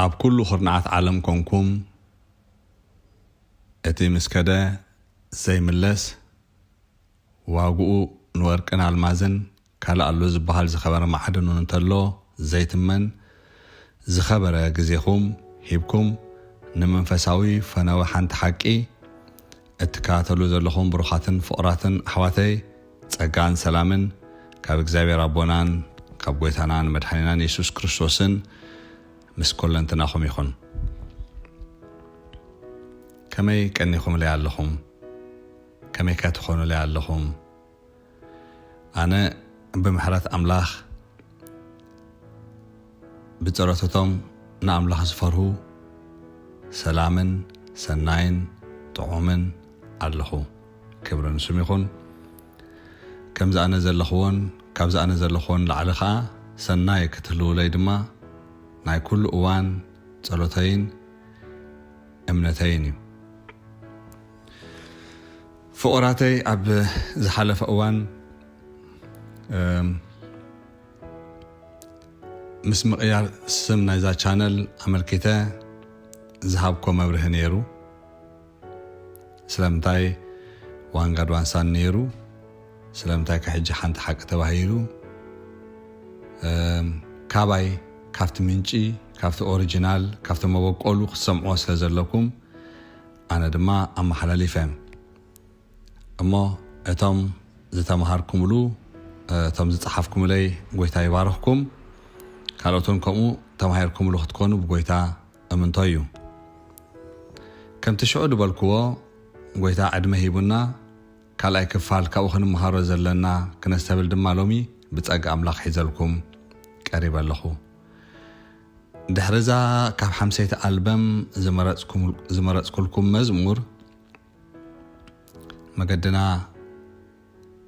ኣብ ኩሉ ኹርናዓት ዓለም ኮንኩም፣ እቲ ምስ ከደ ዘይምለስ፣ ዋግኡ ንወርቅን ኣልማዝን ካልእ ኣሎ ዝበሃል ዝኸበረ ማዕድን እውን እንተሎ ዘይትመን፣ ዝኸበረ ግዜኹም ሂብኩም ንመንፈሳዊ ፈነወ ሓንቲ ሓቂ እትከታተሉ ዘለኹም ብሩኻትን ፍቑራትን ኣሕዋተይ፣ ጸጋን ሰላምን ካብ እግዚኣብሔር ኣቦናን ካብ ጐይታናን መድሓኒናን የሱስ ክርስቶስን ምስ ኰለንትናኹም ይኹን። ከመይ ቀኒኹምለይ ኣለኹም? ከመይከ ትኾኑለይ ኣለኹም? ኣነ ብምሕረት ኣምላኽ፣ ብጸሎት እቶም ንኣምላኽ ዝፈርሁ፣ ሰላምን ሰናይን ጥዑምን ኣለኹ። ክብሪ ንስሙ ይኹን። ከምዚ ኣነ ዘለኽዎን ካብዚ ኣነ ዘለኽዎን ላዕሊ ኸኣ ሰናይ ክትህልዉለይ ድማ ናይ ኩሉ እዋን ጸሎተይን እምነተይን እዩ። ፍቑራተይ፣ ኣብ ዝሓለፈ እዋን፣ እም፣ ምስ ምቕያር ስም ናይዛ ቻነል ኣመልኪተ ዝሃብኮ መብርሂ ነይሩ። ስለምንታይ ዋን ጋድ ዋን ሳን ነይሩ? ስለምንታይ ከ ሕጂ ሓንቲ ሓቂ ተባሂሉ? እም፣ ካባይ፣ ካብቲ ምንጪ፣ ካብቲ ኦሪጂናል፣ ካብቲ መበቆሉ ክትሰምዕዎ ስለ ዘለኩም፣ ኣነ ድማ ኣመሓላሊፈ። እሞ እቶም ዝተምሃርኩምሉ፣ እቶም ዝጸሓፍኩምለይ ጐይታ ይባርኽኩም። ካልኦት እውን ከምኡ ተማሂርኩምሉ ክትኮኑ ብጐይታ እምንቶ እዩ። ከምቲ ሽዑ ዝበልክዎ፣ ጐይታ ዕድመ ሂቡና፣ ካልኣይ ክፋል ካብኡ ክንምሃሮ ዘለና ክነስተብል ድማ ሎሚ ብጸጋ ኣምላኽ ሒዘልኩም ቀሪበ ኣለኹ። ድሕሪዛ ካብ ሓምሰይቲ ኣልበም ዝመረጽኩም-፣ ዝመረጽኩልኩም መዝሙር፣ መገድና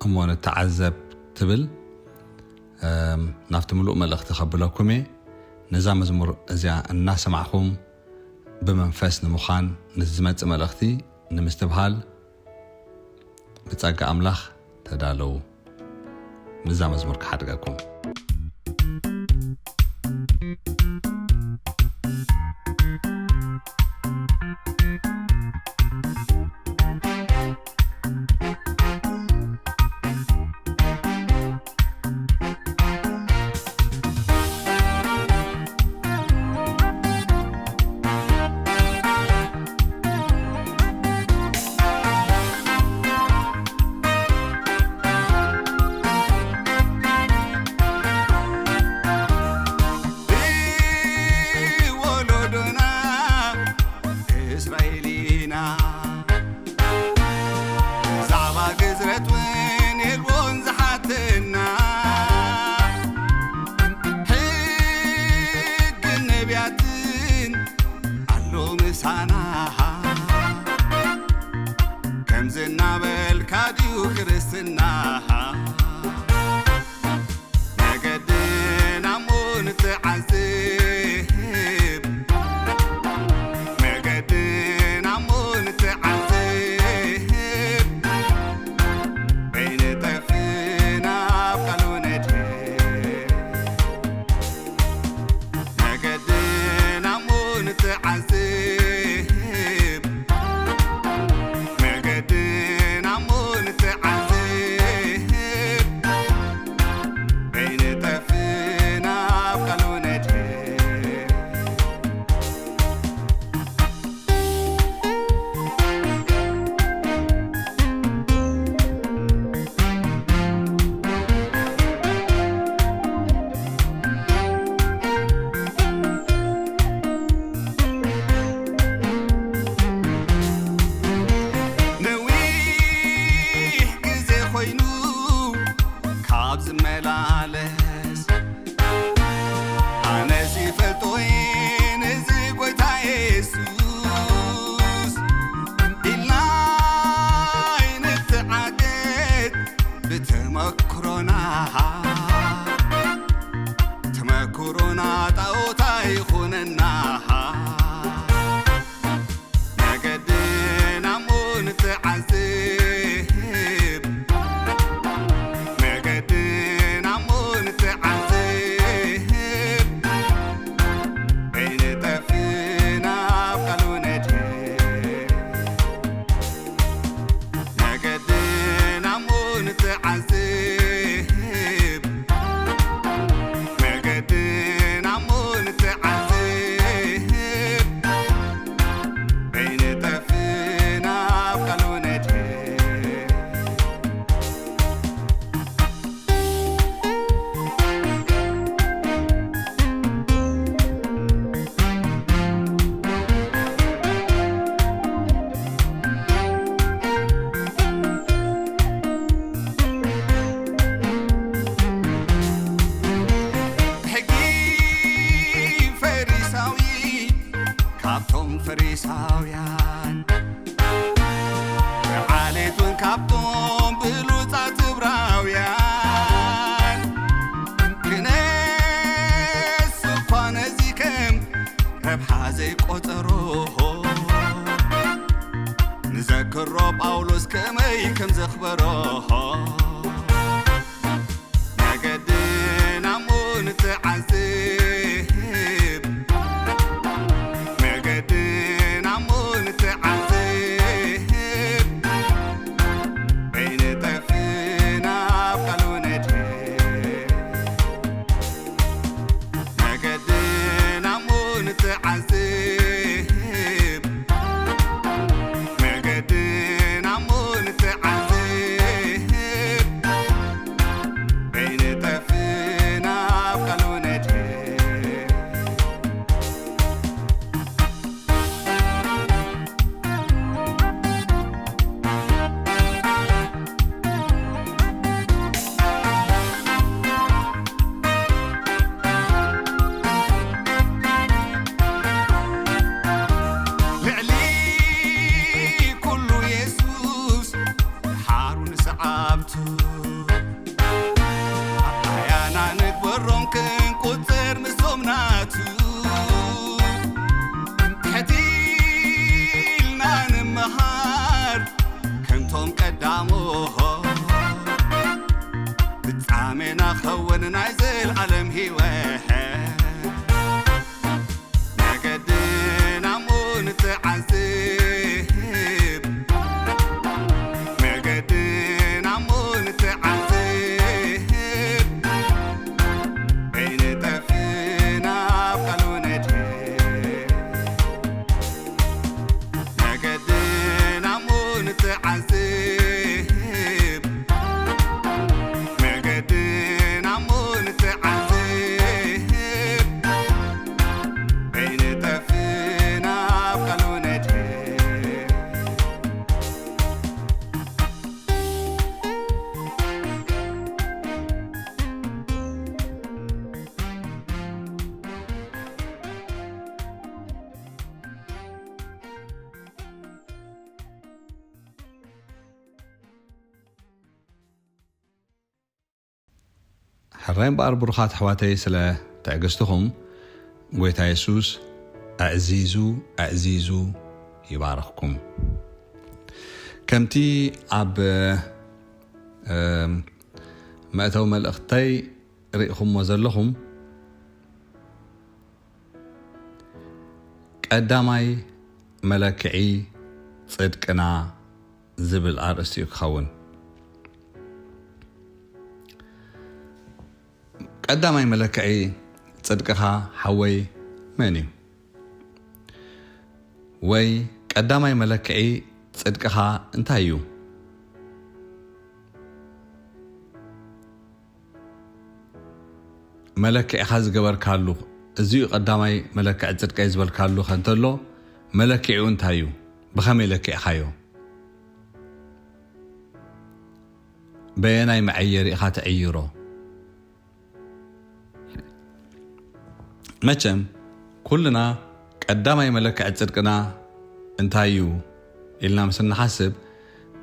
እሞ ንተዓዘብ ትብል፣ እም፣ ናብቲ ምሉእ መልእኽቲ ከብለኩም እየ። ነዛ መዝሙር እዚኣ እናሰማዕኹም ብመንፈስ ንምዃን፣ ነቲ ዝመጽእ መልእኽቲ ንምስትብሃል ብጸጋ ኣምላኽ ተዳለዉ። ነዛ መዝሙር ክሓድገኩም። ብወለዶና እስራኤል ኢና። ብዛዕባ ግዝረት እውን የልቦን ዝሓተና። ሕግን ነቢያትን ኣሎ ምሳና። ከምዚ እናበልካ ድዩ ክርስትና? መገድና እሞ ንትዓዝብ፣ መገድና እሞ ንትዓዝብ። ሮ ጳውሎስ ከመይ ከም ዘኽበሮ መገድን ኣሞ ንትዓዝብ፣ መገድን ኣሞ ንትዓዝብ፣ በይንጠፍእ ናብ ቃሉ ነድህብ። መገድን ኣሞ ንትዓዝብ፣ መገድን ኣሞ ንትዓዝብ፣ በይንጠፍእ ናብ ቃሉ ነድህብ። ልዕሊ ኩሉ የሱስ ሓሩ ንሰዓብቱ ኣያና ንግበሮም ክንቁጽር ምስቶም ናቱ ትሕት ኢልና ንመሃር ከምቶም ቀዳሞሆ ፍጻሜና ኸውን ናይ ዘልኣለም ህይወት መገድን ኣሞ ንትዓዝብ መገድን ኣሞ ንትዓዝብ በይንጠፍእ ናብ ቃሉ ነድህብ መገድን ኣሞ ንትዓዝብ መገድን ኣሞ ንትዓዝብ በይንጠፍእ ናብ ቃሉ ነድህብ ሕራይ እምበኣር ብሩኻት ኣሕዋተይ ስለ ትዕግስትኹም፣ ጎይታ የሱስ ኣዕዚዙ ኣዕዚዙ ይባርኽኩም። ከምቲ ኣብ፣ እም፣ መእተዊ መልእኽተይ ርኢኹምዎ ዘለኹም፣ ቀዳማይ መለክዒ ጽድቅና ዝብል ኣርእስቲ እዩ ክኸውን። ቀዳማይ መለክዒ ጽድቅኻ ሓወይ መን እዩ? ወይ ቀዳማይ መለክዒ ጽድቅኻ እንታይ እዩ? መለክዒኻ ዝገበርካሉ፣ እዚ እዩ ቀዳማይ መለክዒ ጽድቀይ ዝበልካሉ ከንተሎ፣ መለክዒኡ እንታይ እዩ? ብኸመይ ለኪዕኻዮ? በየናይ መዐየሪ ኢኻ ትዕይሮ? መቸም፣ ኩልና ቀዳማይ መለክዒ ጽድቅና እንታይ እዩ ኢልና ምስ እንሓስብ፣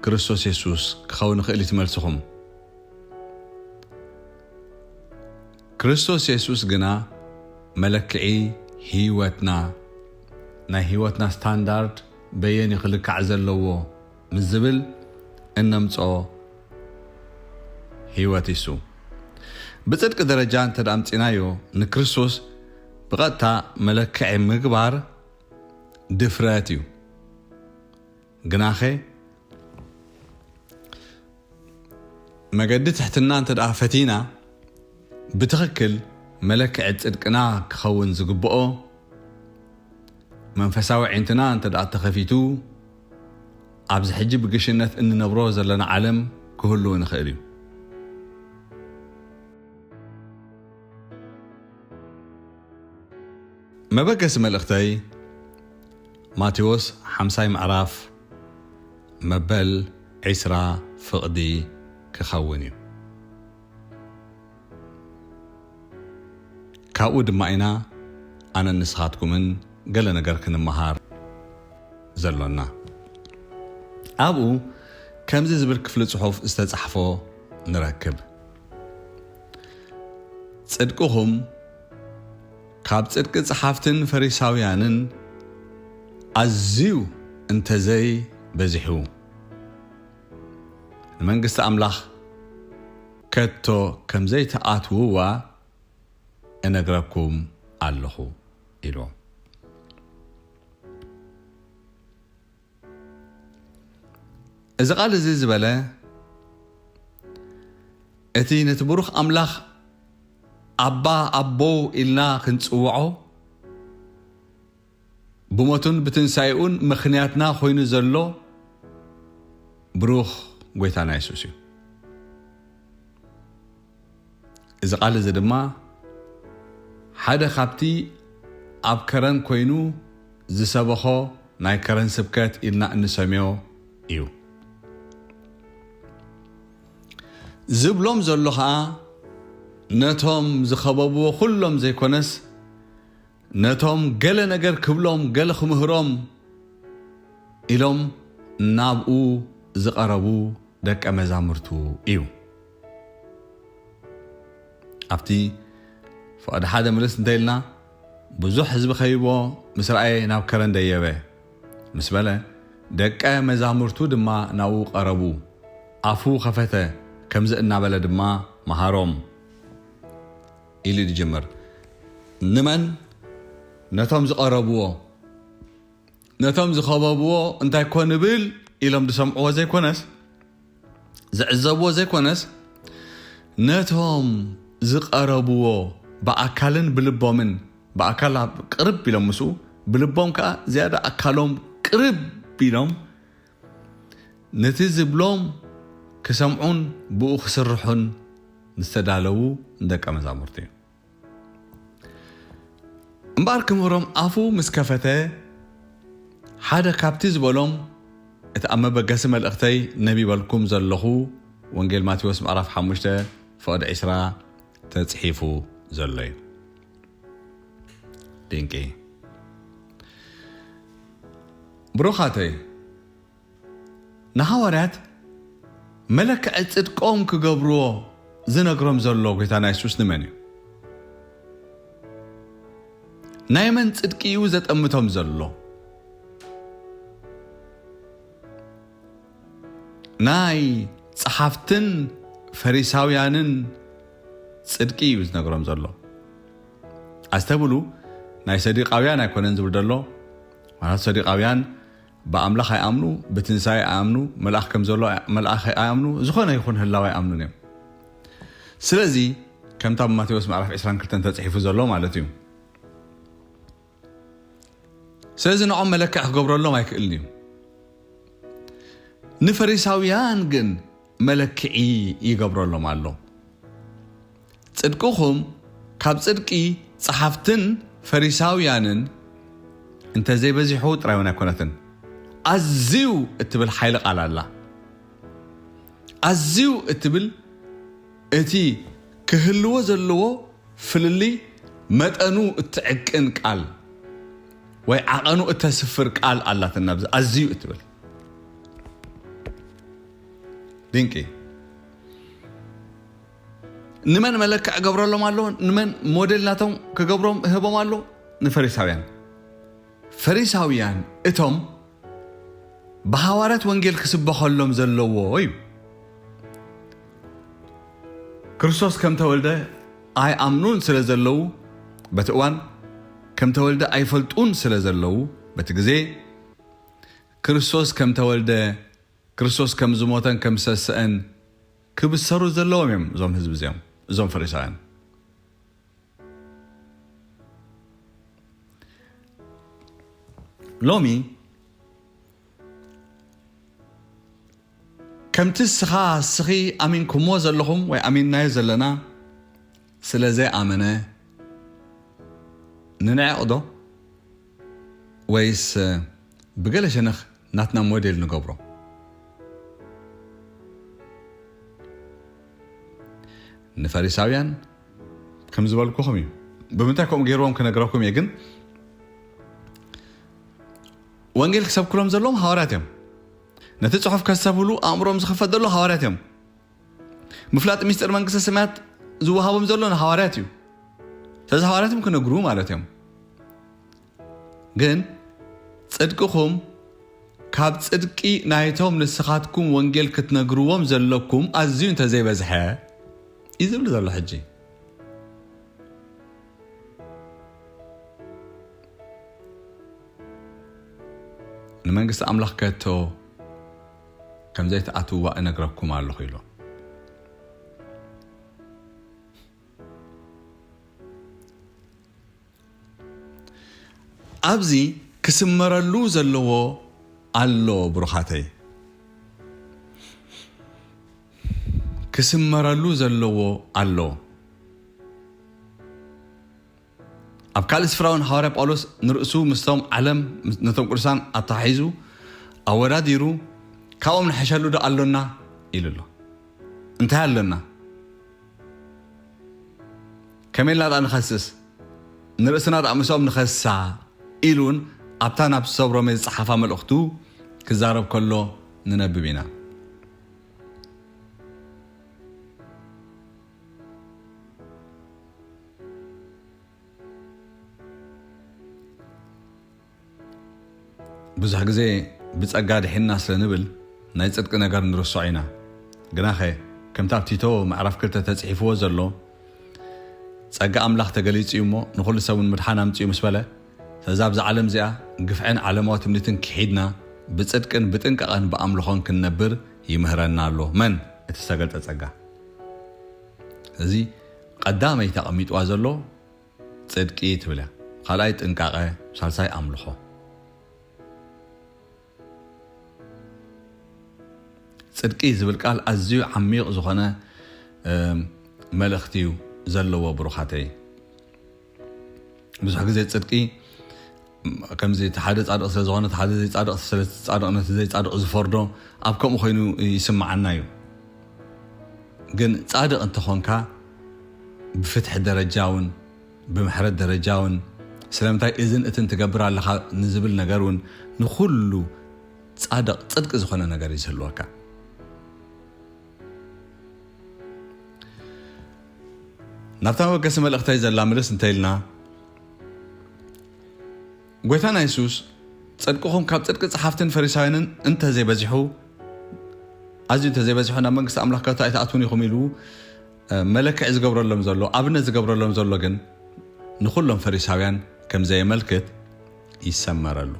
ክርስቶስ የሱስ ክኸውን ይኽእል እዩ እቲ መልስኹም። ክርስቶስ የሱስ ግና መለክዒ ህይወትና፣ ናይ ህይወትና ስታንዳርድ በየን እዩ ክልካዕ ዘለዎ ምስ ዝብል እነምጽኦ ህይወት ይሱ። ብጽድቂ ደረጃ እንተ ደኣ ኣምጺናዮ፣ ንክርስቶስ ብቐጥታ መለክዒ ምግባር ድፍረት እዩ። ግናኸ መገዲ ትሕትና እንተ ደኣ ፈቲና፣ ብትኽክል መለክዒ ጽድቅና ክኸውን ዝግብኦ፣ መንፈሳዊ ዒንትና እንተ ደኣ ተኸፊቱ፣ ኣብዚ ሕጂ ብግሽነት እንነብሮ ዘለና ዓለም ክህሉ ንኽእል እዩ። መበገሲ መልእኽተይ ማቴዎስ ሓምሳይ ምዕራፍ መበል ዒስራ ፍቕዲ ክኸውን እዩ። ካብኡ ድማ ኢና ኣነን ንስኻትኩምን ገለ ነገር ክንመሃር ዘሎና። ኣብኡ ከምዚ ዝብል ክፍሊ ጽሑፍ ዝተጻሕፎ ንረክብ። ጽድቅኹም ካብ ጽድቂ ጸሓፍትን ፈሪሳውያንን ኣዝዩ እንተዘይ በዚሑ፣ ንመንግስቲ ኣምላኽ ከቶ ከም ዘይትኣትውዋ እነግረኩም ኣለኹ ኢልዎም። እዚ ቓል እዚ ዝበለ እቲ ነቲ ብሩኽ ኣምላኽ ኣባ ኣቦ ኢልና ክንጽውዖ ብሞቱን ብትንሳኤኡን ምኽንያትና ኮይኑ ዘሎ ብሩኽ ጎይታና የሱስ እዩ። እዚ ቓል እዚ ድማ ሓደ ካብቲ ኣብ ከረን ኮይኑ ዝሰበኾ ናይ ከረን ስብከት ኢልና እንሰምዮ እዩ። ዝብሎም ዘሎ ኸኣ ነቶም ዝኸበብዎ ኩሎም ዘይኮነስ ነቶም ገለ ነገር ክብሎም ገለ ክምህሮም ኢሎም ናብኡ ዝቐረቡ ደቀ መዛሙርቱ እዩ። ኣብቲ ፍቕዲ ሓደ ምልስ እንተ ኢልና ብዙሕ ህዝቢ ከይቦ ምስ ረኣየ ናብ ከረን ደየበ ምስ በለ ደቀ መዛሙርቱ ድማ ናብኡ ቀረቡ። ኣፉ ኸፈተ፣ ከምዚ እናበለ ድማ መሃሮም ኢሉ ይጅምር። ንመን? ነቶም ዝቐረብዎ፣ ነቶም ዝኸበብዎ እንታይ ኮን ብል ኢሎም ዝሰምዕዎ ዘይኮነስ ዝዕዘብዎ ዘይኮነስ ነቶም ዝቐረብዎ ብኣካልን ብልቦምን ብኣካል ኣብ ቅርብ ኢሎም ምስኡ ብልቦም ከዓ ዝያዳ ኣካሎም ቅርብ ኢሎም ነቲ ዝብሎም ክሰምዑን ብኡ ክስርሑን ዝተዳለዉ ንደቀ መዛሙርቲ እዩ። እምበኣር ክምህሮም ኣፉ ምስ ከፈተ ሓደ ካብቲ ዝበሎም እቲ ኣብ መበገሲ መልእኽተይ ነቢበልኩም ዘለኹ ወንጌል ማቴዎስ ምዕራፍ ሓሙሽተ ፍቕዲ ዕስራ ተጽሒፉ ዘሎ እዩ። ድንቂ ብሩኻተይ ንሃዋርያት መለክዒ ጽድቆም ክገብርዎ ዝነግሮም ዘሎ ጎይታና የሱስ ንመን እዩ? ናይ መን ጽድቂ እዩ ዘጠምቶም ዘሎ? ናይ ጸሓፍትን ፈሪሳውያንን ጽድቂ እዩ ዝነግሮም ዘሎ። ኣስተብሉ፣ ናይ ሰዲቃውያን ኣይኮነን ዝብል ዘሎ። ማለት ሰዲቃውያን ብኣምላኽ ኣይኣምኑ፣ ብትንሳኤ ኣይኣምኑ፣ መልኣኽ ከም ዘሎ ኣይ- መልኣኽ ኣይኣምኑ፣ ዝኾነ ይኹን ህላው ኣይኣምኑን እዮም። ስለዚ ከምታ ብማቴዎስ ምዕራፍ ዕስራን ክልተን ተጽሒፉ ዘሎ ማለት እዩ። ስለዚ ንዖም መለክዒ ክገብረሎም ኣይክእልን እዩ። ንፈሪሳውያን ግን መለክዒ ይገብረሎም ኣሎ። ጽድቅኹም ካብ ጽድቂ ጸሓፍትን ፈሪሳውያንን እንተዘይበዚሑ ጥራይ እውን ኣይኮነትን። ኣዝዩ እትብል ሓይሊ ቃል ኣላ። ኣዝዩ እትብል እቲ ክህልዎ ዘለዎ ፍልልይ መጠኑ እትዕቅን ቃል ወይ ዓቐኑ እተስፍር ቃል ኣላትና። ኣብዚ ኣዝዩ እትብል ድንቂ። ንመን መለክዕ ገብረሎም ኣሎ? ንመን ሞዴል ናቶም ክገብሮም እህቦም ኣሎ? ንፈሪሳውያን። ፈሪሳውያን እቶም ብሃዋርያት ወንጌል ክስበኸሎም ዘለዎ እዩ። ክርስቶስ ከም ተወልደ ኣይኣምኑን ስለ ዘለዉ፣ በቲ እዋን ከም ተወልደ ኣይፈልጡን ስለ ዘለዉ፣ በቲ ግዜ ክርስቶስ ከም ተወልደ፣ ክርስቶስ ከም ዝሞተን ከም ዝተሰእን ክብሰሩ ዘለዎም እዮም እዞም ህዝቢ እዚኦም፣ እዞም ፈሪሳውያን። ሎሚ ከምቲ እስኻ እስኺ ኣሚንኩምዎ ዘለኹም ወይ ኣሚንናዮ ዘለና ስለ ዘይኣመነ ንንዕቕ ዶ? ወይስ ብገለ ሸነኽ ናትና ሞዴል ንገብሮ? ንፈሪሳውያን ከም ዝበልኩኹም እዩ። ብምንታይ ከምኡ ገይርዎም ክነግረኩም እየ፣ ግን ወንጌል ክሰብክሎም ዘለዎም ሃዋርያት እዮም። ነቲ ጽሑፍ ከስተብህሉ ኣእምሮም ዝኸፈት ዘሎ ሃዋርያት እዮም። ምፍላጥ ሚስጥር መንግስተ ሰማያት ዝወሃቦም ዘሎ ንሃዋርያት እዩ። ስለዚ ሃዋርያት እዮም ክነግሩ ማለት እዮም። ግን ጽድቅኹም ካብ ጽድቂ ናይቶም ንስኻትኩም ወንጌል ክትነግርዎም ዘለኩም ኣዝዩ እንተዘይበዝሐ እዩ ዝብል ዘሎ። ሕጂ ንመንግስቲ ኣምላኽ ከቶ ከም ዘይትኣትውዋ እነግረኩም ኣለኹ ኢሉ። ኣብዚ ክስመረሉ ዘለዎ ኣሎ ብሩኻተይ፣ ክስመረሉ ዘለዎ ኣሎ። ኣብ ካልእ ስፍራ እውን ሃዋርያ ጳውሎስ ንርእሱ ምስቶም ዓለም፣ ነቶም ቅዱሳን ኣተሓሒዙ ኣወዳዲሩ፣ ካብኦም ንሕሸሉ ዶ ኣሎና ኢሉ ኣሎ። እንታይ ኣሎና? ከመይ ኢልና ደኣ ንኸስስ? ንርእስና ደኣ ምስኦም ንኸሳ ኢሉ እውን ኣብታ ናብ ሰብ ሮሜ ዝጸሓፋ መልእኽቱ ክዛረብ ከሎ ንነብብ ኢና። ብዙሕ ግዜ ብጸጋ ድሒንና ስለ ንብል ናይ ጽድቂ ነገር ንርስዖ ኢና። ግናኸ ከምቲ ኣብ ቲቶ ምዕራፍ ክልተ ተጽሒፍዎ ዘሎ፣ ጸጋ ኣምላኽ ተገሊጹ እዩ እሞ ንኹሉ ሰብ እውን ምድሓን ኣምጺኡ ምስ በለ፣ ስለዚ ኣብዛ ዓለም እዚኣ ግፍዕን ዓለማዊ ትምኒትን ክሒድና ብጽድቅን ብጥንቃቐን ብኣምልኾን ክንነብር ይምህረና ኣሎ። መን? እቲ ዝተገልጸ ጸጋ። እዚ ቀዳመይቲ ኣቐሚጥዋ ዘሎ ጽድቂ ትብል እያ። ካልኣይ ጥንቃቐ፣ ሳልሳይ ኣምልኾ። ጽድቂ ዝብል ቃል ኣዝዩ ዓሚቕ ዝኾነ፣ እም፣ መልእኽቲ እዩ ዘለዎ ብሩኻተይ። ብዙሕ ግዜ ጽድቂ ከምዚ እቲ ሓደ ጻድቕ ስለ ዝኾነ፣ እቲ ሓደ ዘይጻድቕ ስለ ጻድቕ ነቲ ዘይጻድቕ ዝፈርዶ ኣብ ከምኡ ኮይኑ ይስምዓና እዩ። ግን ጻድቕ እንተኾንካ ብፍትሒ ደረጃ እውን ብምሕረት ደረጃ እውን ስለምንታይ እዝን እትን ትገብር ኣለኻ ንዝብል ነገር እውን ንኹሉ ጻድቕ ጽድቂ ዝኾነ ነገር እዩ ዝህልወካ። ናብታ መበገሲ መልእኽተይ ዘላ ምልስ እንተ ኢልና፣ ጎይታና የሱስ ጽድቅኹም ካብ ጽድቂ ጸሓፍትን ፈሪሳውያንን እንተ ዘይበዚሑ፣ ኣዝዩ እንተ ዘይበዚሑ ናብ መንግስቲ ኣምላኽ ከቶ ኣይትኣትውን ኢኹም ኢሉ፣ እ፣ መለክዒ ዝገብረሎም ዘሎ፣ ኣብነት ዝገብረሎም ዘሎ ግን ንኹሎም ፈሪሳውያን ከም ዘየመልክት ይሰመረሉ።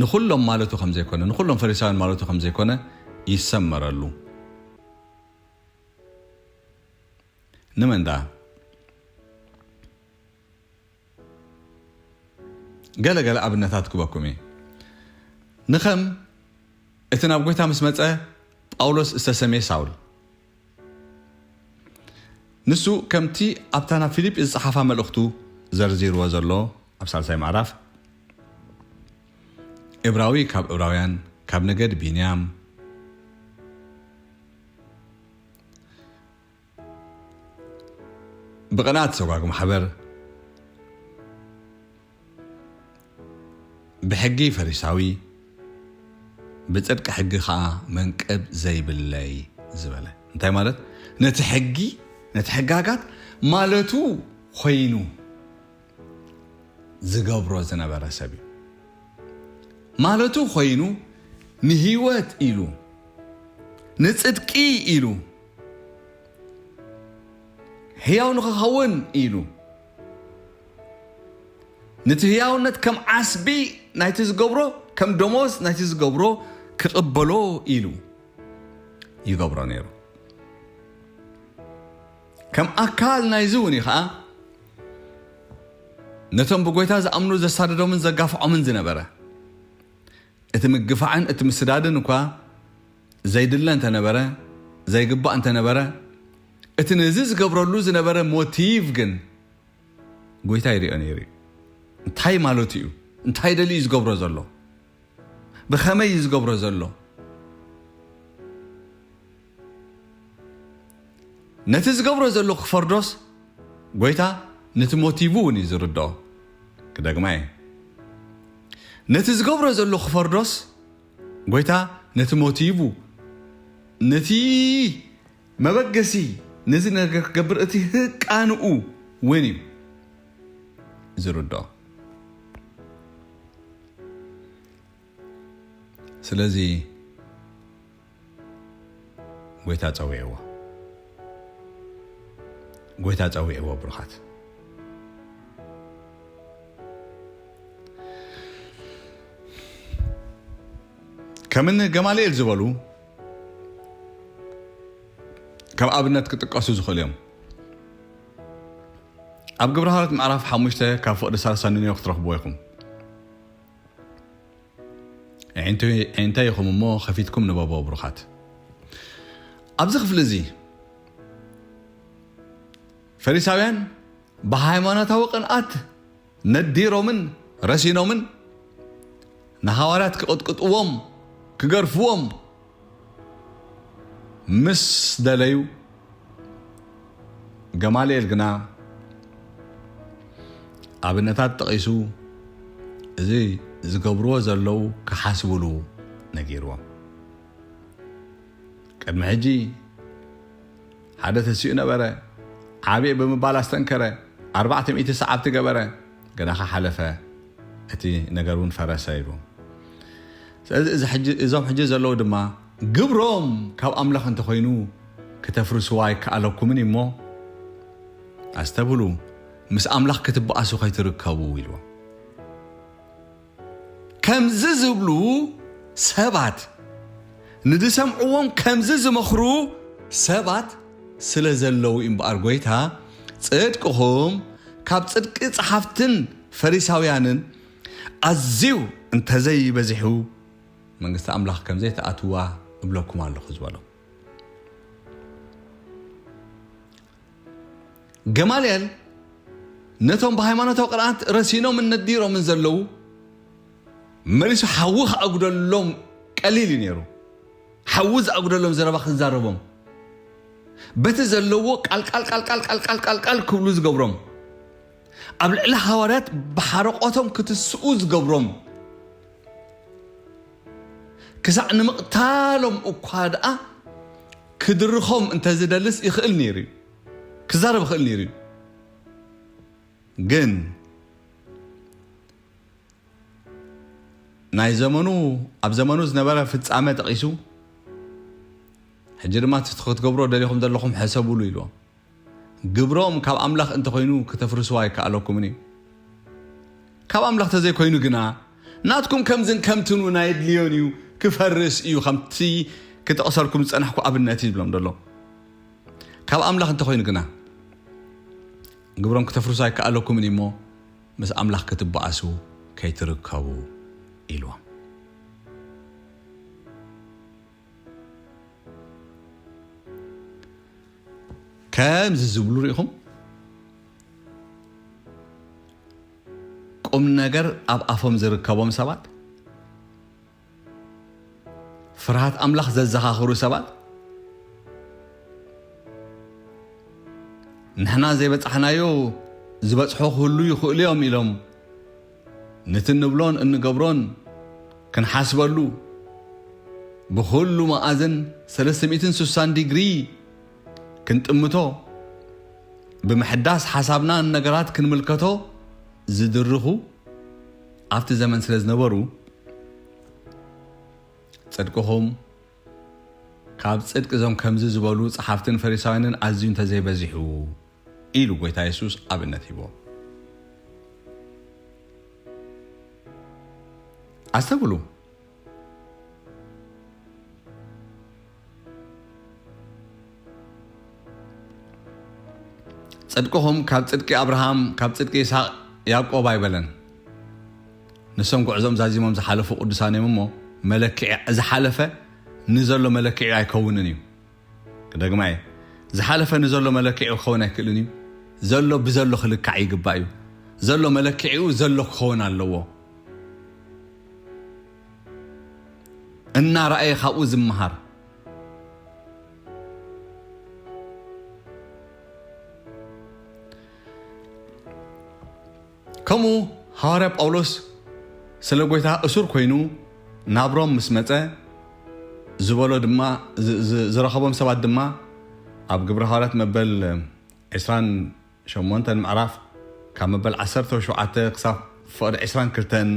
ንኹሎም ማለቱ ከም ዘይኮነ፣ ንኹሎም ፈሪሳውያን ማለቱ ከም ዘይኮነ ይሰመረሉ። ንመን ደኣ? ገለ ገለ ኣብነታት ክበኩም እየ። ንኸም እቲ ናብ ጎይታ ምስ መጸ ጳውሎስ ዝተሰምየ ሳውል። ንሱ ከምቲ ኣብታ ናብ ፊልጲ ዝጸሓፋ መልእኽቱ ዘርዚርዎ ዘሎ ኣብ ሳልሳይ ምዕራፍ፣ እብራዊ ካብ እብራውያን፣ ካብ ነገድ ቢንያም፣ ብቕንኣት ሰጓግ ማሕበር፣ ብሕጊ ፈሪሳዊ፣ ብጽድቂ ሕጊ ኸኣ መንቅብ ዘይብለይ ዝበለ። እንታይ ማለት? ነቲ ሕጊ፣ ነቲ ሕጋጋት ማለቱ ኾይኑ ዝገብሮ ዝነበረ ሰብ እዩ። ማለቱ ኾይኑ ንህይወት ኢሉ፣ ንጽድቂ ኢሉ፣ ሕያው ንኽኸውን ኢሉ፣ ነቲ ህያውነት ከም ዓስቢ ናይቲ ዝገብሮ፣ ከም ደሞዝ ናይቲ ዝገብሮ ክቕበሎ ኢሉ ይገብሮ ነይሩ። ከም ኣካል ናይዚ እውን እዩ ኸዓ ነቶም ብጎይታ ዝኣምኑ ዘሳድዶምን ዘጋፍዖምን ዝነበረ። እቲ ምግፋዕን እቲ ምስዳድን እኳ ዘይድለ እንተነበረ፣ ዘይግባእ እንተነበረ፣ እቲ ነዚ ዝገብረሉ ዝነበረ ሞቲቭ ግን ጎይታ ይሪኦ ነይሩ እዩ። እንታይ ማለቱ እዩ? እንታይ ደልዩ እዩ ዝገብሮ ዘሎ? ብኸመይ እዩ ዝገብሮ ዘሎ? ነቲ ዝገብሮ ዘሎ ክፈርዶስ ጎይታ ነቲ ሞቲቭ እውን እዩ ዝርድኦ። ክደግማ እየ። ነቲ ዝገብሮ ዘሎ ክፈርዶስ ጎይታ ነቲ ሞቲቭ፣ ነቲ መበገሲ፣ ነዚ ነገር ክገብር እቲ ህቃንኡ እውን እዩ ዝርድኦ። ስለዚ ጎይታ ጸዊዕዎ። ጎይታ ጸዊዕዎ፣ ብሩኻት። ከምኒ ገማልኤል ዝበሉ ከም ኣብነት ክጥቀሱ ዝኽእሉ እዮም። ኣብ ግብረ ሃዋርያት ምዕራፍ ሓሙሽተ ካብ ፍቕዲ ሳልሳይ ንንዮ ክትረኽብዎ ኢኹም። ኣዒንተ-፣ ኣዒንተይ ኢኹም እሞ ከፊትኩም ንበቦ፣ ብሩኻት። ኣብዚ ክፍሊ እዚ ፈሪሳውያን ብሃይማኖታዊ ቅንኣት ነዲሮምን ረሲኖምን ንሃዋርያት ክቕጥቅጥዎም፣ ክገርፍዎም ምስ ደለዩ፣ ገማልኤል ግና ኣብነታት ጠቒሱ፣ እዚ ዝገብርዎ ዘለዉ ክሓስብሉ ነጊርዎም። ቅድሚ ሕጂ ሓደ ተሲኡ ነበረ፣ ዓብየ ብምባል ኣስተንከረ፣ ኣርባዕተ ሚእቲ ሰዓብቲ ገበረ፣ ግናኸ ሓለፈ፣ እቲ ነገር እውን ፈረሰ ኢሉ። ስለዚ እዚ ሕጂ፣ እዞም ሕጂ ዘለዉ ድማ ግብሮም ካብ ኣምላኽ እንተኾይኑ ክተፍርስዋ ኣይከኣለኩምን እዩ እሞ፣ ኣስተብህሉ፣ ምስ ኣምላኽ ክትበኣሱ ከይትርከቡ ኢልዎም። ከምዚ ዝብሉ ሰባት፣ ንዝሰምዕዎም ከምዚ ዝመኽሩ ሰባት ስለ ዘለዉ እዩ እምበኣር፣ ጎይታ፣ ጽድቅኹም ካብ ጽድቂ ጸሓፍትን ፈሪሳውያንን ኣዝዩ እንተዘይበዚሑ፣ መንግስቲ ኣምላኽ ከም ዘይትኣትዋ እብለኩም ኣለኹ ዝበሎም። ገማልኤል ነቶም ብሃይማኖታዊ ቅርኣት ረሲኖምን ነዲሮምን ዘለዉ መሊሱ ሓዊ ክኣጉደሎም ቀሊል እዩ ነይሩ። ሓዊ ዝኣጉደሎም ዘረባ ክዛረቦም፣ በቲ ዘለዎ ቃል ቃል ቃል ቃል ቃል ቃል ቃል ቃል ክብሉ ዝገብሮም፣ ኣብ ልዕሊ ሃዋርያት ብሓረቆቶም ክትስኡ ዝገብሮም፣ ክሳዕ ንምቕታሎም እኳ ደኣ ክድርኾም እንተዝደልስ ይኽእል ነይሩ እዩ። ክዛረብ ይኽእል ነይሩ እዩ። ግን ናይ ዘመኑ፣ ኣብ ዘመኑ ዝነበረ ፍጻመ ጠቒሱ፣ ሕጂ ድማ እቲ ክትገብሮ ደሊኹም ዘለኹም ሕሰቡሉ ኢልዎም። ግብሮም ካብ ኣምላኽ እንተኾይኑ ክተፍርስዎ ኣይከኣለኩምን እዩ። ካብ ኣምላኽ ተዘይኮይኑ ግና ናትኩም ከምዝን ከምትን እውን ኣየድልዮን እዩ፣ ክፈርስ እዩ፣ ከምቲ ክጠቕሰልኩም ዝጸናሕኩ ኣብነት እዩ ዝብሎም ዘሎ። ካብ ኣምላኽ እንተኾይኑ ግና ግብሮም ክተፍርሱ ኣይከኣለኩምን እዩ እሞ ምስ ኣምላኽ ክትበኣሱ ከይትርከቡ ኢልዎም። ከምዚ ዝብሉ ርኢኹም፣ ቁም ነገር ኣብ ኣፎም ዝርከቦም ሰባት፣ ፍርሃት ኣምላኽ ዘዘኻኽሩ ሰባት፣ ንሕና ዘይበጻሕናዮ ዝበጽሖ ክህሉ ይኽእሉ እዮም ኢሎም ነቲ እንብሎን እንገብሮን ክንሓስበሉ፣ ብኹሉ መኣዝን ሰለስተ ሚእትን ስሳን ዲግሪ ክንጥምቶ፣ ብምሕዳስ ሓሳብና ንነገራት ክንምልከቶ ዝድርኹ ኣብቲ ዘመን ስለ ዝነበሩ፣ ጽድቅኹም ካብ ጽድቂ እዞም ከምዚ ዝበሉ ጸሓፍትን ፈሪሳውያንን ኣዝዩ እንተዘይበዚሑ፣ ኢሉ ጎይታ የሱስ ኣብነት ሂቦ። ኣስተብህሉ። ጽድቅኹም ካብ ጽድቂ ኣብርሃም፣ ካብ ጽድቂ ይስሐቅ ያዕቆብ ኣይበለን። ንሶም ጉዕዞም ዛዚሞም ዝሓለፉ ቅዱሳን እዮም እሞ፣ መለክዒ ዝሓለፈ ንዘሎ መለክዒ ኣይከውንን እዩ። ክደግማ እየ። ዝሓለፈ ንዘሎ መለክዒ ክኸውን ኣይክእልን እዩ። ዘሎ ብዘሎ ክልካዕ ይግባእ እዩ። ዘሎ መለክዒኡ ዘሎ ክኸውን ኣለዎ። እናረኣየ ካብኡ ዝመሃር። ከምኡ ሃዋርያ ጳውሎስ ስለ ጎይታ እሱር ኮይኑ ናብ ሮም ምስ መጸ ዝበሎ ድማ፣ ዝ-፣ ዝ-፣ ዝረኸቦም ሰባት ድማ ኣብ ግብረ ሃዋርያት መበል ዕስራን ሸሞንተን ምዕራፍ ካብ መበል ዓሰርተ ሸውዓተ ክሳብ ፍቕዲ ዕስራን ክልተን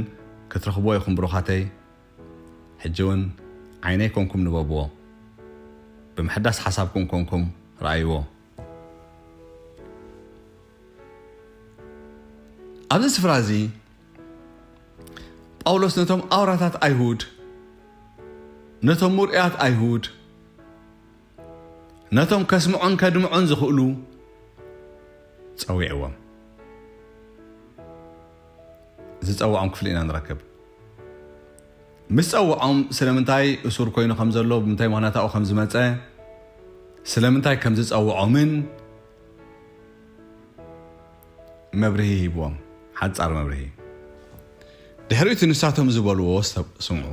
ክትረኽብዎ ኢኹም ብሩኻተይ። ሕጂ እውን ዓይነይ ኮንኩም ንበብዎ፣ ብምሕዳስ ሓሳብኩም ኮንኩም ረኣይዎ። ኣብዚ ስፍራ እዚ ጳውሎስ ነቶም ኣውራታት ኣይሁድ፣ ነቶም ሙርያት ኣይሁድ፣ ነቶም ከስምዑን ከድምዑን ዝኽእሉ ጸዊዕዎም። ዝጸውዖም ክፍሊ ኢና ንረክብ። ምስ ጸውዖም ስለምንታይ እሱር ኮይኑ ከም ዘሎ፣ ብምንታይ ምኽንያት ኣብኡ ከም ዝመጸ፣ ስለምንታይ ከም ዝጸውዖምን መብርሂ ሂብዎም። ሓጻር መብርሂ። ድሕሪኡ እቲ ንሳቶም ዝበልዎ ስተ-፣ ስምዑ።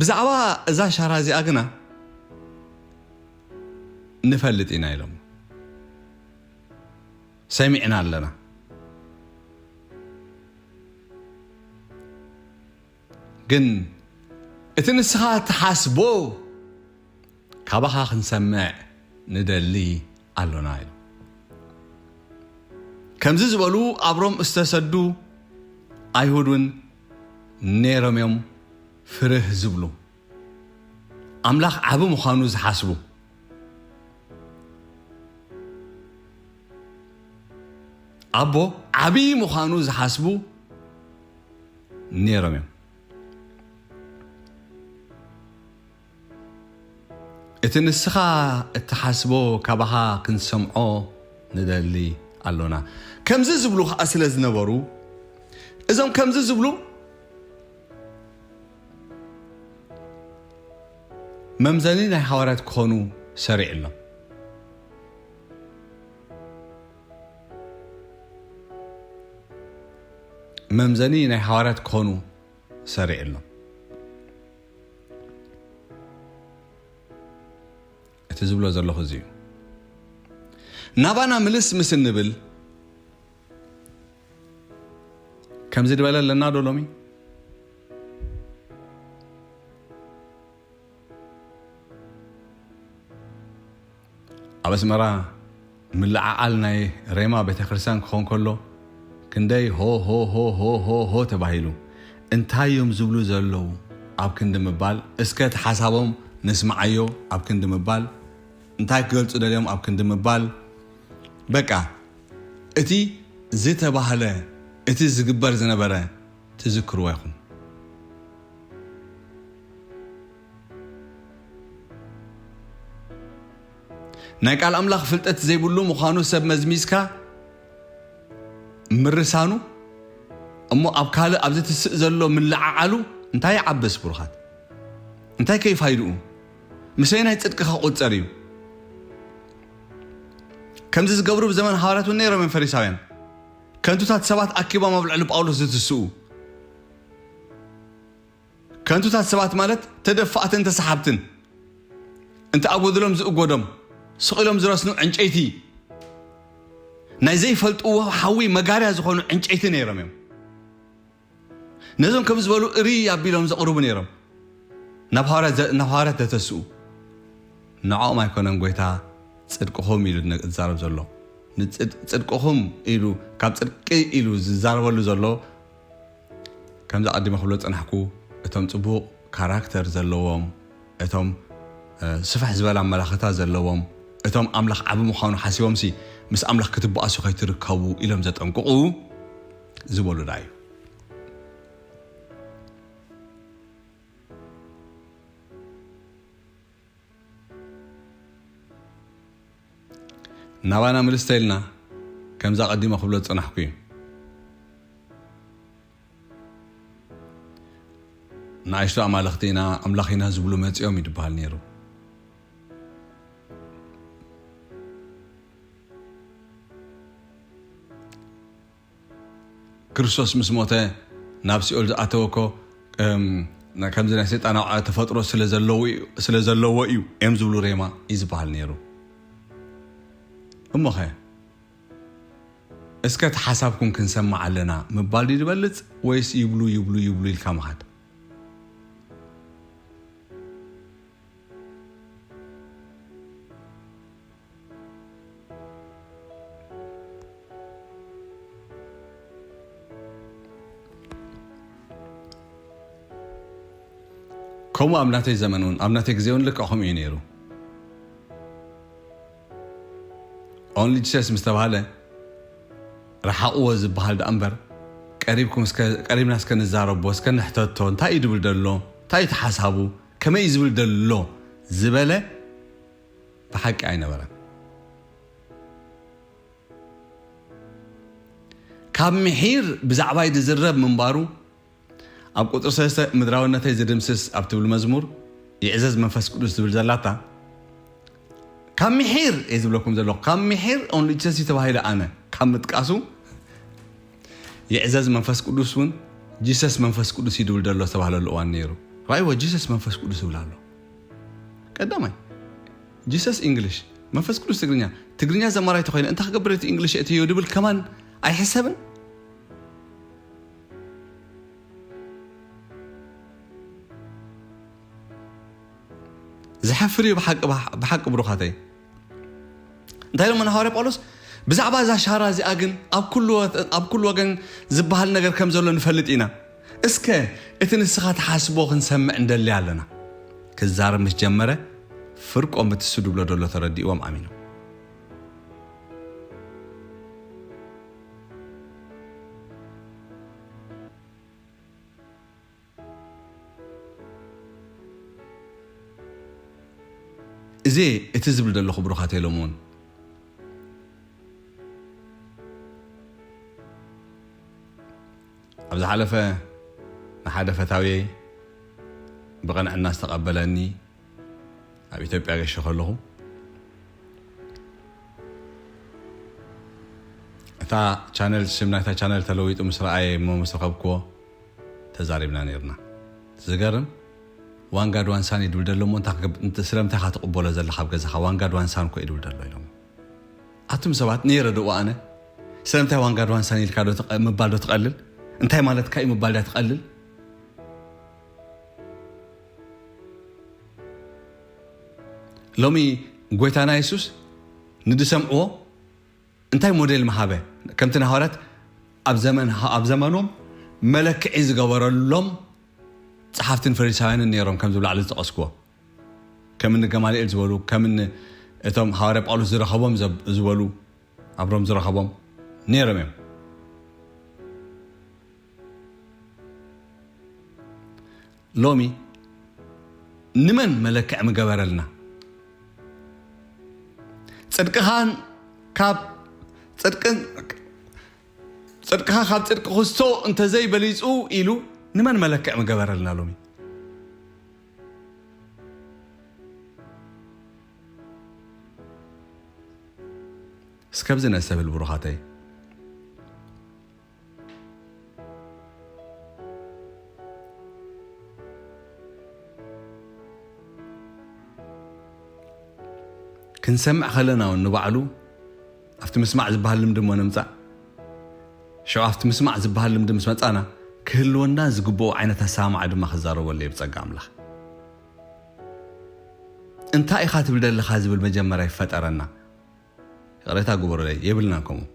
ብዛዕባ እዛ ሻራ እዚኣ ግና ንፈልጥ ኢና ኢሎም። ሰሚዕና ኣለና። ግን እቲ ንስኻ ትሓስቦ ካባኻ ክንሰምዕ ንደሊ ኣሎና ኢሉ። ከምዚ ዝበሉ ኣብ ሮም ዝተሰዱ ኣይሁድ እውን ነይሮም እዮም፣ ፍርህ ዝብሉ፣ ኣምላኽ ዓቢ ምዃኑ ዝሓስቡ፣ ኣቦ ዓቢ ምዃኑ ዝሓስቡ ነይሮም እዮም። እቲ ንስኻ እትሓስቦ ካባኻ ክንሰምዖ ንደሊ ኣሎና። ከምዚ ዝብሉ ኸኣ ስለ ዝነበሩ፣ እዞም ከምዚ ዝብሉ መምዘኒ ናይ ሃዋርያት ክኾኑ ሰሪዕሎም። መምዘኒ ናይ ሃዋርያት ክኾኑ ሰሪዕሎም። እቲ ዝብሎ ዘለኹ እዚ እዩ። ናባና ምልስ ምስ እንብል፣ ከምዚ ዝበለ ኣለና ዶ ሎሚ? ኣብ ኣስመራ ምልዓዓል ናይ ሬማ ቤተክርስትያን ክኾን ከሎ፣ ክንደይ ሆ ሆ ሆ ሆ ሆ ሆ ተባሂሉ። እንታይ እዮም ዝብሉ ዘለዉ ኣብ ክንዲ ምባል፣ እስከ እቲ ሓሳቦም ንስምዓዮ ኣብ ክንዲ ምባል፣ እንታይ ክገልጹ ደልዮም ኣብ ክንዲ ምባል፣ በቃ እቲ ዝተባህለ፣ እቲ ዝግበር ዝነበረ ትዝክርዎ ኢኹም። ናይ ቃል ኣምላኽ ፍልጠት ዘይብሉ ምዃኑ ሰብ መዝሚዝካ ምርሳኑ፣ እሞ ኣብ ካልእ ኣብዚ ትስእ ዘሎ ምልዓዓሉ እንታይ ይዓብስ ብሩኻት? እንታይ ከይፋይድኡ? ምሰየናይ ጽድቂ ክቑጸር እዩ? ከምዚ ዝገብሩ ብዘመን ሃዋርያት እውን ነይሮም እዮም ፈሪሳውያን። ከንቱታት ሰባት ኣኪቦም ኣብ ልዕሊ ጳውሎስ ዝትስኡ። ከንቱታት ሰባት ማለት ተደፋእትን ተሰሓብትን፣ እንተ ኣጎድሎም ዝእጎዶም፣ ስቕ ኢሎም ዝረስኑ ዕንጨይቲ፣ ናይ ዘይፈልጥዎ ሓዊ መጋርያ ዝኾኑ ዕንጨይቲ ነይሮም እዮም። ነዞም ከም ዝበሉ እርይ ኣቢሎም ዘቕርቡ ነይሮም። ናብ ሃዋርያት ዘ-፣ ናብ ሃዋርያት ዘተስኡ። ንዕኦም ኣይኮነን ጎይታ ጽድቅኹም ኢሉ ዝነ-፣ ዝዛረብ ዘሎ። ንጽድ-፣ ጽድቅኹም ኢሉ፣ ካብ ጽድቂ ኢሉ ዝዛረበሉ ዘሎ፣ ከምዚ ኣቐዲመ ክብሎ ዝጸናሕኩ፣ እቶም ጽቡቕ ካራክተር ዘለዎም፣ እቶም፣ እ፣ ስፍሕ ዝበለ ኣመላኽታ ዘለዎም፣ እቶም ኣምላኽ ዓቢ ምዃኑ ሓሲቦምሲ ምስ ኣምላኽ ክትበኣሱ ከይትርከቡ ኢሎም ዘጠንቅቑ ዝበሉ ደኣ እዩ። ናባና ምልስ ተኢልና፣ ከምዛ ቀዲመ ክብሎ ዝጸናሕኩ እዩ። ንኣሽቱ ኣማልኽቲ ኢና፣ ኣምላኽ ኢና ዝብሉ መጺኦም እዩ ዝበሃል ነይሩ። ክርስቶስ ምስ ሞተ ናብ ሲኦል ዝኣተወ እኮ፣ እም፣ ና-፣ ከምዚ ናይ ሰይጣናዊ ተፈጥሮ ስለ ዘለዎ እዩ፣ ስለ ዘለዎ እዩ እዮም ዝብሉ ሬማ እዩ ዝበሃል ነይሩ። እሞኸ፣ እስከ እቲ ሓሳብኩም ክንሰምዕ ኣለና ምባል ድዩ ዝበልጽ፣ ወይስ ይብሉ፣ ይብሉ፣ ይብሉ ኢልካ ምኻድ? ከምኡ ኣብ ናተይ ዘመን እውን፣ ኣብ ናተይ ግዜ እውን ልክዕ ከምኡ እዩ ነይሩ። Only Jesus ምስ ተባሃለ፣ ረሓቕዎ ዝበሃል ደኣ እምበር፣ ቀሪብኩም እስከ፣ ቀሪብና እስከ ንዛረቦ፣ እስከ ንሕተቶ፣ እንታይ እዩ ድብል ደሎ፣ እንታይ እዩ ተሓሳቡ፣ ከመይ እዩ ዝብል ደሎ ዝበለ ብሓቂ ኣይነበረን። ካብ ምሒር ብዛዕባይ ዝዝረብ ምንባሩ፣ ኣብ ቁጽሪ ሰለስተ ምድራውነተይ ዝድምስስ ኣብ ትብል መዝሙር፣ ይዕዘዝ መንፈስ ቅዱስ ዝብል ዘላታ፣ ካብ ምሒር እየ ዝብለኩም ዘለኹ። ካብ ምሒር only Jesus ተባሂለ ኣነ ካብ ምጥቃሱ፣ ይዕዘዝ መንፈስ ቅዱስ እውን፣ ጂሰስ መንፈስ ቅዱስ እዩ ድብል ዘሎ ዝተባህለሉ እዋን ነይሩ። ራእይዎ፣ ጂሰስ መንፈስ ቅዱስ ይብል ኣሎ። ቀዳማይ፣ ጂሰስ ኢንግሊሽ፣ መንፈስ ቅዱስ ትግርኛ። ትግርኛ ዘማራይ ተኾይነ፣ እንታይ ክገብር እቲ ኢንግሊሽ እትዮ ድብል ከማን ኣይሕሰብን። ዝሓፍር እዩ ብሓቂ፣ ብሓቂ ብሩኻተይ። እንታይ ኢሎሞ ንሃዋርያ ጳውሎስ? ብዛዕባ እዛ ሻራ እዚኣ ግን ኣብ ኩሉ ወ-፣ ኣብ ኩሉ ወገን ዝበሃል ነገር ከም ዘሎ ንፈልጥ ኢና። እስከ እቲ ንስኻ ትሓስቦ ክንሰምዕ እንደሊ ኣለና። ክዛረብ ምስ ጀመረ፣ ፍርቆም እቲ እሱ ድብሎ ደሎ ተረዲእዎም ኣሚኖም። እዚ እቲ ዝብል ዘለኹ ብሩኻት የሎም እውን። ኣብ ዝሓለፈ ንሓደ ፈታውየይ ብቕንዕና ዝተቐበለኒ ኣብ ኢትዮጵያ ገሸ ከለኹ፣ እታ ቻነል፣ ስም ናይታ ቻነል ተለዊጡ ምስ ረኣየ እሞ ምስ ረኸብክዎ ተዛሪብና ነይርና። ዝገርም፣ ዋን ጋድ ዋን ሳን እዩ ድብል ደሎ እሞ እንታ ክገብ-፣ እንተ-፣ ስለምንታይ ኢኻ ትቕበሎ ዘለኻ ኣብ ገዛኻ? ዋን ጋድ ዋን ሳን እኮ እዩ ድብል ደሎ ኢሎም። ኣቱም ሰባት፣ ነይረ ዶ ኣነ? ስለምንታይ ዋን ጋድ ዋን ሳን ኢልካ ዶ ትቐ-፣ ምባል ዶ ትቐልል? እንታይ ማለትካ እዩ ምባል ድያ ትቐልል? ሎሚ ጎይታና የሱስ ንድሰምዕዎ እንታይ ሞዴል ምሃበ? ከምቲ ንሃዋርያት ኣብ ዘመን፣ ኣብ ዘመኖም መለክዒ ዝገበረሎም ጸሓፍትን ፈሪሳውያንን ነይሮም፣ ከምዚ ብላዕሊ ዝጠቐስክዎ። ከም እኒ ገማልኤል ዝበሉ፣ ከም እኒ እቶም ሃዋርያ ጳውሎስ ዝረኸቦም ዘብ-፣ ዝበሉ፣ ኣብ ሮም ዝረኸቦም ነይሮም እዮም። ሎሚ ንመን መለክዒ ምገበረልና? ጽድቅኻን ካብ ጽድቅን፣ ጽድቅኻ ካብ ጽድቂ ክስቶ እንተዘይበሊጹ ኢሉ ንመን መለክዒ ምገበረልና ሎሚ? እስከብዚ ነስተብል ብሩኻተይ። ክንሰምዕ ከለና እውን ንባዕሉ ኣብቲ ምስማዕ ዝበሃል ልምዲ እሞ ንምጻእ። ሽዑ ኣብቲ ምስማዕ ዝበሃል ልምዲ ምስ መጻና፣ ክህልወና ዝግብኦ ዓይነት ኣሰማምዓ ድማ ክዛረበሉ እየ ብጸጋ ኣምላኽ። እንታይ ኢኻ ትብል ዘለኻ ዝብል መጀመርያ ይፈጠረና። ይቕሬታ ግበሩለይ፣ የብልናን ከምኡ።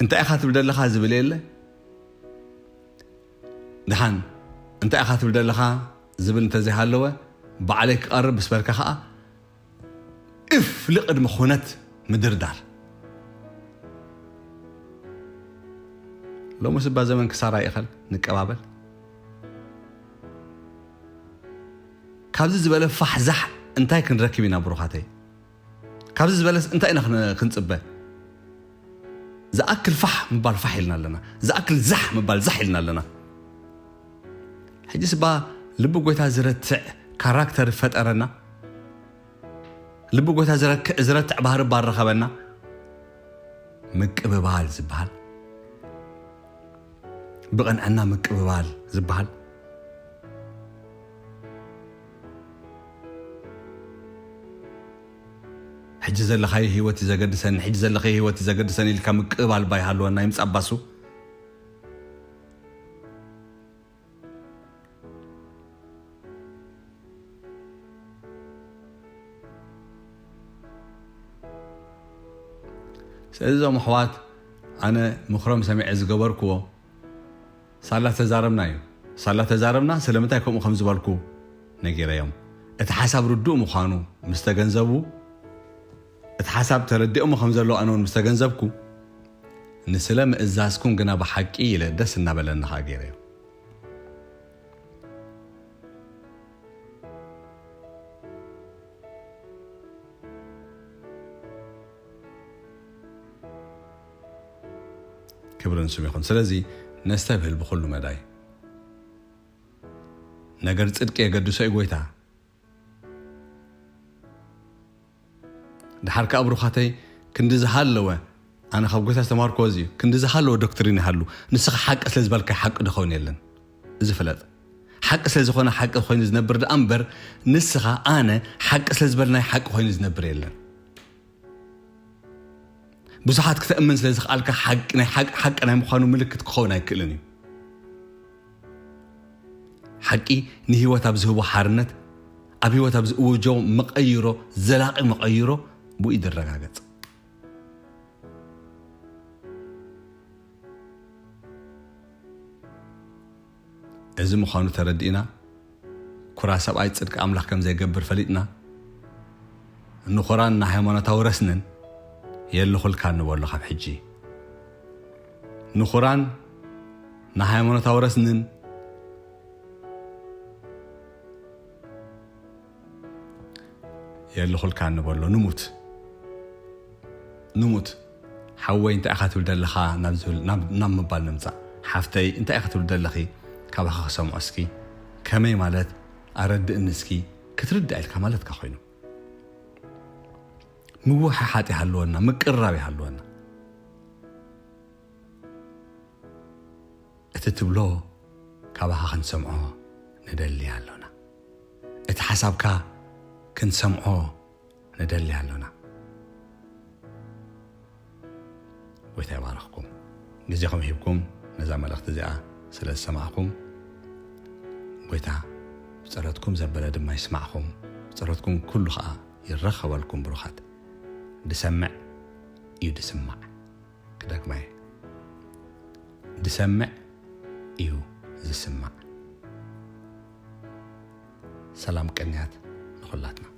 እንታይ ኢኻ ትብል ዘለኻ ዝብል የለ። ደሓን እንታይ ኢኻ ትብል ዘለኻ ዝብል እንተዘይሃለወ፣ ባዕለይ ክቐርብ ምስ በልካ ኸኣ፣ እፍ ልቕድሚ ኹነት ምድርዳር። ሎሚ ስባ ዘመን ክሳራ ይኸል ንቀባበል። ካብዚ ዝበለ ፋሕ ዛሕ እንታይ ክንረክብ ኢና ብሩኻተይ? ካብዚ ዝበለስ እንታይ ኢና ክን-፣ ክንጽበ? ዝኣክል ፋሕ ምባል ፋሕ ኢልና ኣለና። ዝኣክል ዛሕ ምባል ዛሕ ኢልና ኣለና። ሕጂ ስባ ልቢ ጎይታ ዝረትዕ ካራክተር ፈጠረና። ልቢ ጎይታ ዝረክ-፣ ዝረትዕ ባህሪ ባር ረኸበና። ምቅብባል ዝበሃል፣ ብቕንዕና ምቅብባል ዝበሃል። ሕጂ ዘለኻዮ ህይወት እዩ ዘገድሰኒ፣ ሕጂ ዘለኻዮ ህይወት እዩ ዘገድሰኒ ኢልካ ምቅብባል ባይ ሃለወና ይምጻእ ባሱ። ስለዚ እዞም ኣሕዋት ኣነ ምኽሮም ሰሚዐ ዝገበርክዎ ሳላ ተዛረብና እዩ። ሳላ ተዛረብና ስለምንታይ ከምኡ ከም ዝበልኩ ነጊረዮም። እቲ ሓሳብ ርዱእ ምዃኑ ምስ ተገንዘቡ፣ እቲ ሓሳብ ተረዲኦሞ ከም ዘለዉ ኣነ እውን ምስ ተገንዘብኩ፣ ንስለ ምእዛዝኩም ግና ብሓቂ ኢለ ደስ እናበለኒ ኸኣ ገይረዮ። ክብርን ስም ይኹን። ስለዚ ነስተብህል ብኹሉ መዳይ። ነገር ጽድቂ የገድሶ እዩ ጎይታ። ድሓር ከኣ ብሩኻተይ ክንዲ ዝሃለወ፣ ኣነ ካብ ጎይታ ዝተማርኮ እዚ እዩ፣ ክንዲ ዝሃለወ ዶክትሪን ይሃሉ፣ ንስኻ ሓቂ ስለ ዝበልካ ሓቂ ድኸውን የለን። እዚ ፍለጥ። ሓቂ ስለ ዝኾነ ሓቂ ኮይኑ ዝነብር ደኣ እምበር፣ ንስኻ ኣነ ሓቂ ስለ ዝበልናይ ሓቂ ኮይኑ ዝነብር የለን። ብዙሓት ክተእምን ስለ ዝኽኣልካ ሓቂ ናይ ሓቂ ሓቂ ናይ ምዃኑ ምልክት ክኸውን ኣይክእልን እዩ። ሓቂ ንህይወት ኣብ ዝህቦ ሓርነት፣ ኣብ ህይወት ኣብ ዝእውጆ መቐይሮ፣ ዘላቒ መቐይሮ ብኡ እዩ ዝረጋገጽ። እዚ ምዃኑ ተረዲእና፣ ኩራ ሰብኣይ ጽድቂ ኣምላኽ ከም ዘይገብር ፈሊጥና፣ ንኹራን ንሃይማኖታዊ ረስንን የልኹልካ ንበሎ። ካብ ሕጂ ንኹራን ንሃይማኖታዊ ረስንን የልኹልካ ንበሎ። ንሙት፣ ንሙት። ሓወይ እንታይ ኢኻ ትብል ዘለኻ ናብ ዝብል፣ ናብ፣ ናብ ምባል ንምጻእ። ሓፍተይ እንታይ ኢኻ ትብል ዘለኺ? ካባኻ ክሰምዖ እስኪ። ከመይ ማለት? ኣረድእኒ እስኪ። ክትርዳእ ኢልካ ማለትካ ኮይኑ። ምውሕሓጥ ይሃልወና፣ ምቅርራብ ይሃልወና። እቲ ትብሎ ካባኻ ክንሰምዖ ንደሊ ኣሎና። እቲ ሓሳብካ ክንሰምዖ ንደሊ ኣሎና። ጎይታ ይባርኽኩም። ግዜኹም ሂብኩም ነዛ መልእኽቲ እዚኣ ስለ ዝሰማዕኩም፣ ጎይታ ብጸሎትኩም ዘበለ ድማ ይስማዕኹም። ብጸሎትኩም ኩሉ ኸኣ ይረኸበልኩም ብሩኻት። ድሰምዕ እዩ ድስማዕ። ክደግማ እየ። ድሰምዕ እዩ ዝስማዕ። ሰላም ቅንያት ንኹላትና።